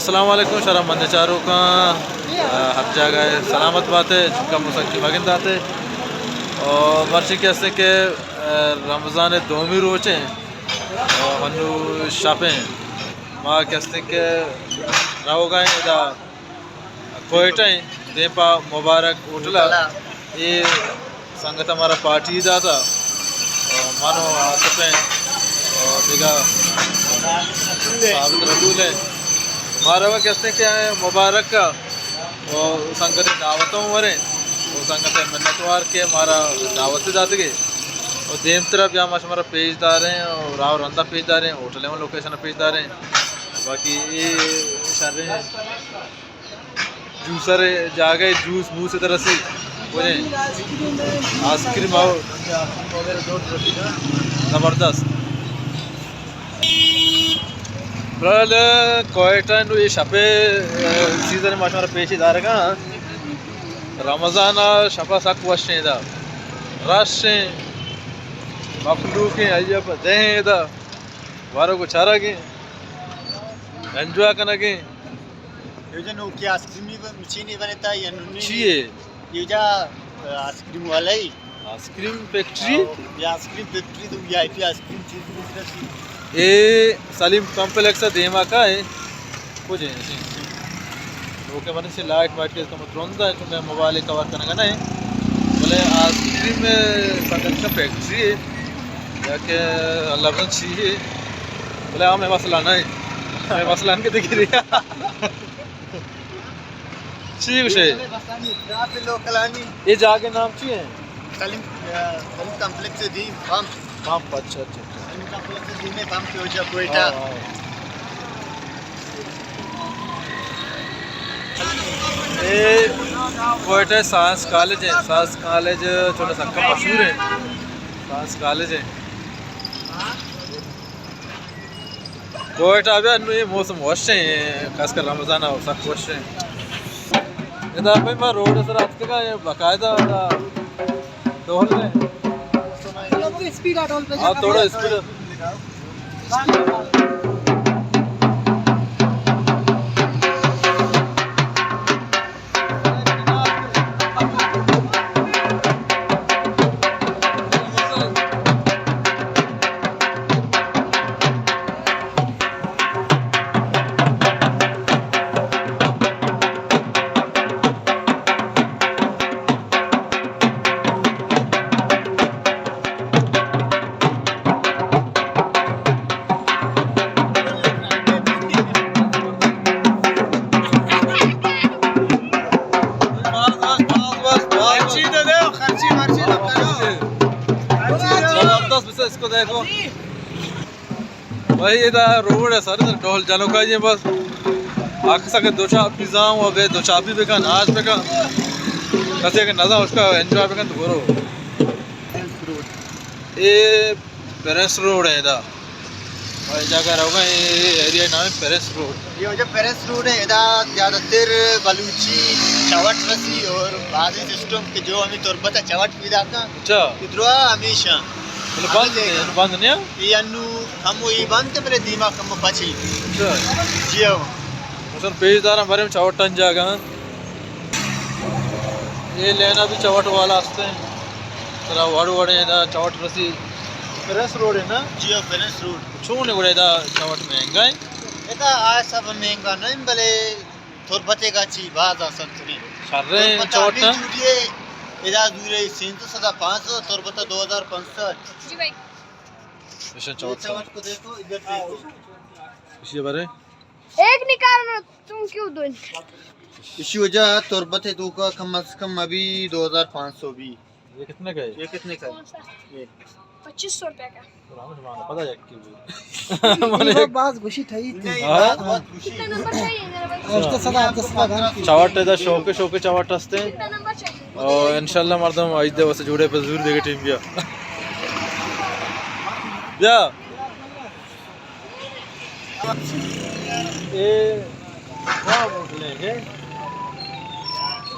السلام علیکم، شرمند چاروکاں، آ، ہر جاگہ سلامت باتے، چکا مسکی مگن داتے۔ اور مرچی کہ ہستیں کہ، آ، رمضان دومی روچیں اور ہنو شپیں، ما کہ ہستیں کہ روگا ایں ادا کوئٹہ ایں، دیم پہ مبارک ہوٹل ءَ۔ اے سنگت ءَ مارا پارٹی داتا، اور منو آصف ایں، اور دگہ ثابت رسول ایں۔ مارا وہ کہتے ہیں کہ مبارک کا، اور سنگت دعوتوں وریں، اور سنگت منتوار کہ مارا دعوت داتگے، اور دیم ترا بیا ما شمارا پیش داریں، اور راہ رندہ پیش داریں، ہوٹلیں لوکیشن پیش داریں۔ باقی اے شریں۔ جوسر جاگہ، جوس موس درسی۔ بولیں، آئس کریم آؤ۔ زبردست۔ برال کوئٹہ نو یہ شپے، آ، سیزن ما شمارا پیشی دارگا۔ رمضان آ شپا سک وشیں دا۔ رشیں۔ مخلوقیں، ایب دہیں دا۔ وارو کو چارگیں۔ انجوائے کنگیں۔ ایوجا نوکی آئس کریمی ب-، مچینی بنتا یا نونی؟ چی ہے؟ ایوجا، آ، آئس کریم والا ہی۔ Ice cream factory? آؤ، یہ آئس کریم فیکٹری تو وی آئی پی آئس کریم چیز بزنس ہی۔ اے سلیم کمپلیکس دیما کا ہے۔ کچھ ہے ایسے۔ اوکے، من سے لائٹ وائٹ کے کم ترند ہے، چونکہ موبائل کور کرنے کا نہیں۔ بولے آئس کریم فیکٹری ہے۔ یا کہ اللہ بزن چی ہے۔ بولے ہمیں مسئلہ نہیں۔ ہمیں مسئلہ نہیں کہ دیکھ رہی۔ چی گوشے؟ یہ جاگہ نام چی ہے؟ سلیم، آ، سلیم کمپلیکس دیم پمپ۔ پمپ، اچھا، اچھا، اچھا۔ سلیم کمپلیکس دیم پمپ کے وجہ کوئٹہ۔ ہاں، ہاں۔ اے کوئٹہ سائنس کالج ہے، سائنس کالج چوڑا سکا مشہور ہے، سائنس کالج ہے۔ کوئٹہ ءَ بیا انو یہ موسم وش ہیں، خاص کر رمضان آؤ سک وش ہیں۔ ادا بھائی ما روڈ سر اتکگا، یہ باقاعدہ ادا ڈول ہے۔ اسپیڈ آ ڈول پہ ہاں، تھوڑا اسپیڈ۔ زبردست، بس اس کو دیکھو۔ بھائی، ادا روڈ ہے سر، ڈول جنوکا یہ بس۔ اکثر کے دو چاپی زام و بے دو چاپی بکن، آج بکن۔ کسی کے نظر اس کا انجوائے بکن تو برو۔ اے پرنس روڈ ہے ادا۔ اور یہ جگہ رہوگا، یہ ایریا نام ہے پرنس روڈ۔ یہ وجہ پرنس روڈ ہے، ادا زیادہ تر بلوچی چوٹ رسی اور بعضی سسٹم کہ جو ہمیں تربت چوٹ پیدا کا۔ اچھا۔ ادروا ہمیشہ۔ مطلب بند نہیں ہے، بند نہیں ہے؟ یہ انو ہم وہی بند تے بلے دیما کم پچی۔ اچھا۔ جی ہاں۔ مثلاً پیش دارم بریم چوٹن جاگہ۔ اے لینا بھی چوٹ والا ہستے۔ ترا وڑ وڑ ہے دا چوٹ رسی۔ پرنس روڈ ہے نا؟ جی ہاں، پرنس روڈ۔ چون ہے گڑا دا چوٹ مہنگا ہے؟ ادا آ سب مہنگا نہیں، بلے تربتے گا چی باز آسان ترین۔ شریں تربت چوٹ ہمیں نا؟ جوڑیے، ادا دورے سینزدہ سد پانچ سو، تربت دو ہزار پانچ سو۔ جی بھائی۔ ایشا چوٹ۔ چوٹ کو دیکھو، ادھر دیکھو۔ اسی بارے؟ ایک نکالنا، تم کیوں دو نکال؟ اسی وجہ تربت ہے تو کا کم از کم ابھی دو ہزار پانچ سو بھی۔ یہ کتنے کا ہے؟ یہ کتنے کا ہے؟ کون سا؟ یہ۔ پچیس سو روپے کا۔ پتا جائے کہ باز گوشی ٹھائی تھی۔ نہیں، ہاں؟ باز، باز گوشی۔ کتنا نمبر چاہیے میرے بھائی؟ ہشت سو، آٹھ سو گرام کی۔ چاوٹ ہے دا، شوق، شوق چاوٹ ہستے ہیں۔ کتنا نمبر چاہیے؟ اور انشاءاللہ مردم عید دے واسطے جوڑے پہ ضرور دے گا ٹیم بیا۔ بیا۔ اے کیا ہوٹل ہے یہ؟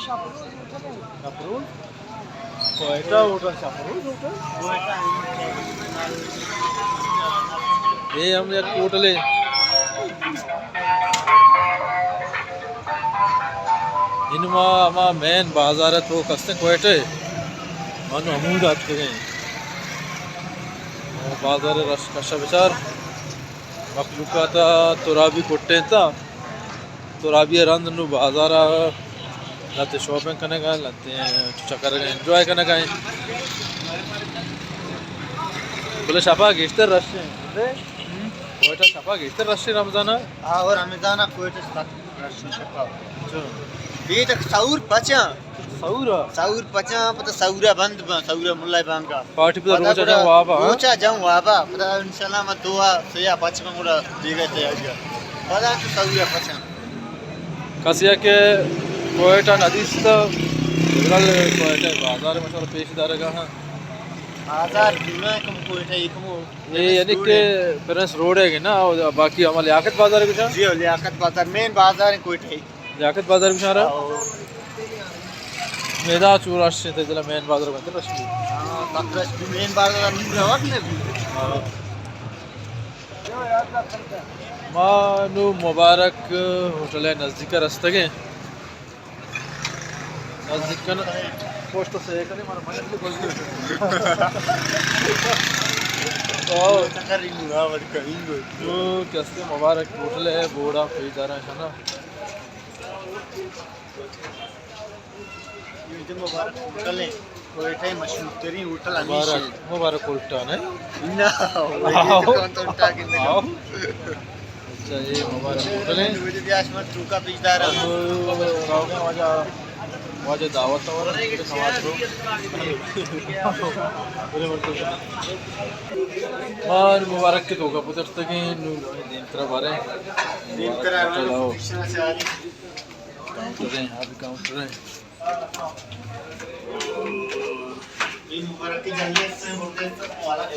شپروز؟ کوئٹہ ہوٹل، شپروز ہوٹل؟ اے ہم یک ہوٹل ہے۔ ما، ما مین بازار ءِ توک ءَ استیں کوئٹہ ءِ، ما نوں ہمود ءَ اتکگ ایں۔ بازار ءِ رش کش ءَ بچار، مخلوقات ءَ ترابی کٹینتہ، ترابی ءَ رند نوں بازار ءَ لہتے شاپنگ کنگ ءَ، لہتے چکر ءَ انجوائے کنگ ءَ۔ بلے شپ ءَ گیشتر رش ایں۔ کوئٹہ شپ ءَ گیشتر رش ایں رمضان ءَ؟ ہاں، او رمضان ءَ کوئٹہ سک رش ایں شپ ءَ۔ اچھا۔ اے تک سحور پچاں۔ سحور ءَ؟ سحور پچاں، پدا سحور ءَ بند باں، سحور ءَ ملا بانگ ءَ۔ پارٹی پدا پدا روچ ءَ گڑا جاں واب ءَ، ہاں؟ روچ ءَ جاں واب ءَ، پدا انشاءاللہ ما دو ءَ سے ءَ پچ باں گڑا بیگاہ ءَ تیاری ءَ۔ پدا تو سحور ءَ پچاں۔ کسے ءَ کہ کوئٹہ ندیست، بلے کوئٹہ بازار ءَ ما شمارا پیش دارگ ءَ آں۔ بازار دور ایں کم کوئٹہ ءَ کمو۔ اے پرنس یعنی روڈ کہ ایں۔ پرنس روڈ ءَ کہ نا، او باقی ہما لیاقت بازار ءَ گوشاں؟ جی، او لیاقت بازار، مین بازار ایں کوئٹہ ءِ۔ لیاقت بازار ءَ گوشاں را؟ او۔ میدا چو رش ایں، تئی دل ءَ مین بازار ءَ بنت رش بی۔ ہاں، سک رش بی، مین بازار ءَ نور وقت نہ بی۔ ہاں۔ ما نوں مبارک ہوٹل ءِ نزدیک ءَ رستگ ایں۔ نزدیک کن پوسٹ سے کنی مارا من بھی گوش۔ او۔ چکر ہی نوں آور کہیں گوش۔ جو کہ است مبارک ہوٹل ءِ، بورڈ ءَ پیش داراں شنا۔ یہ مبارک ہوٹل ایں، کوئٹہ ءِ مشہور ترین ہوٹل ہمیش ایں۔ مبارک، مبارک ہوٹل ایں۔ نہ، آؤ۔ اچھا، یہ مبارک ہوٹل ایں۔ واجہ دعوت اور سماج کو۔ اور مبارک ءِ توک ءَ پترتگ ایں، نوں دیمترا بارے۔ دیمترا چلو۔ کاؤنٹر ایں، آ بھی کاؤنٹر ایں۔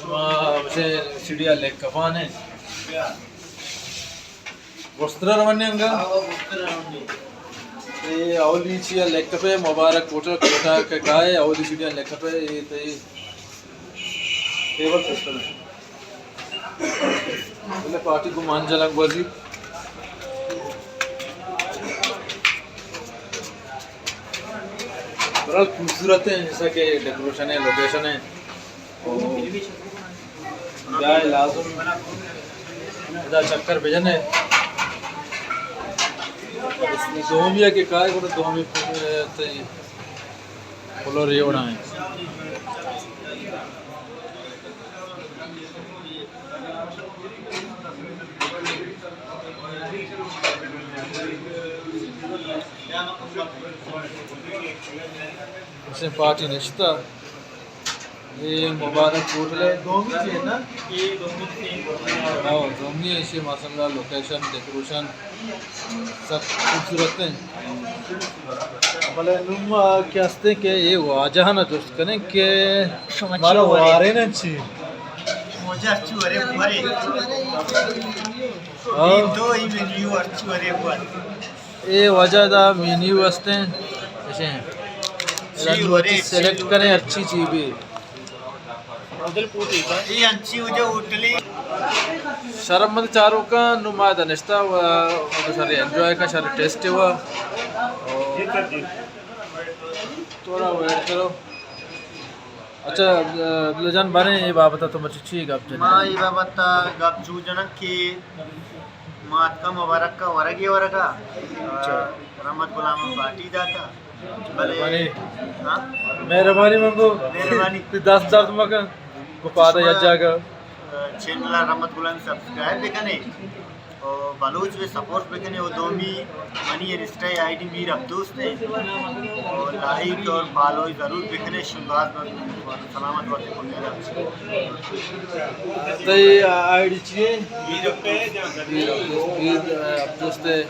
ما ہمشے سیڑھی ءَ لیک کپان ایں۔ گوستر ءَ رونے انگا۔ اے اولی چی ءَ لیک کپے، مبارک ہوٹل کوئٹہ کہ کائے، اولی سیڑھی ءَ لیک کپے، اے تئی ٹیبل سسٹم ایں۔ بلے پارٹی گوں مان جنگ گوزی۔ بہرحال خوبصورت ایں، جیسا کہ ڈیکوریشن ایں، لوکیشن ایں۔ او بیائے لازم ادا چکر بجنے۔ دومی ءَ کہ کائے گڑا دومی تئی پلو ریوڑا ایں۔ اسے پارٹی نشتہ۔ اے مبارک ہوٹل ایں، دومی چی ایں نا؟ ہاں، دومی ایں، ایشی ماشاءاللہ لوکیشن، ڈیکوریشن سک خوبصورت ایں۔ بلے نوں ما کہ است ایں کہ اے واجہ ءَ جست کنیں کہ شما مارا چی ورے؟ وارینن چی؟ واجہ چی ورے، ورے۔ ہاں۔ دو ای مینیو چی ورے، ورے۔ اے واجہ دا مینیو است ایں، ایشی۔ چی ورے، سلیکٹ چی کریں، ورے۔ ہرچی چی بھی۔ اے انچی وجہ ہوٹلی۔ شرم مند چاروکاں، نوں ما ادا نشتہ و شر انجوائے کن، شر ٹیسٹ و۔ جی سر، جی۔ تھوڑا ویٹ کرو۔ اچھا، عبداللہ جان، باریں اے بابت ءَ تو مرچی چی گپ جنے؟ ما اے بابت ءَ گپ چو جناں کہ ما اتکاں مبارک ءَ ورگے ورگ ءَ، اچھا۔ رحمت غلام ءَ پارٹی داتا۔ بلے، مہربانی۔ ہاں؟ مہربانی منگو۔ مہربانی۔ تو دست درد مکن۔ گو پادا شما، یا جاگہ۔ چینل ءَ رحمت غلام سبسکرائب بکنے۔ اور بلوچ بھی سپورٹ بکنے۔ اور دومی منی انسٹا آئی ڈی میر عبدوست ہے۔ اور لائک اور فالو ضرور بکنے۔ شما باز باز سلامت باتے۔ تئی آئی ڈی چی ہے؟ میر عبدوست۔ میر عبدوست ہے۔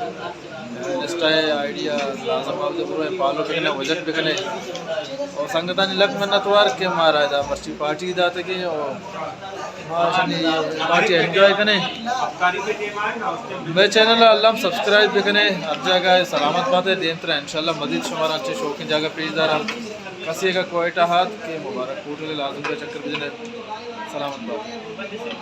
انسٹا ءِ آئی ڈی ءَ لازم آپ برو، فالو بکنے، وزٹ بکنے۔ اور سنگتانی لک منت وار کہ مارا ادا مرچی پارٹی داتگی اور ما اشانی پارٹی انجوائے کنے۔ مئے چینل ءَ الم سبسکرائب بکنے۔ ہر جاگہ سلامت باتے۔ دیمترا انشاءاللہ مزید شمارا انچیں شوقیں جاگہ پیش داراں۔ کسے اگاں کوئٹہ آت کہ مبارک ہوٹل ءَ لازم بیا چکر بجنے۔ سلامت باتے۔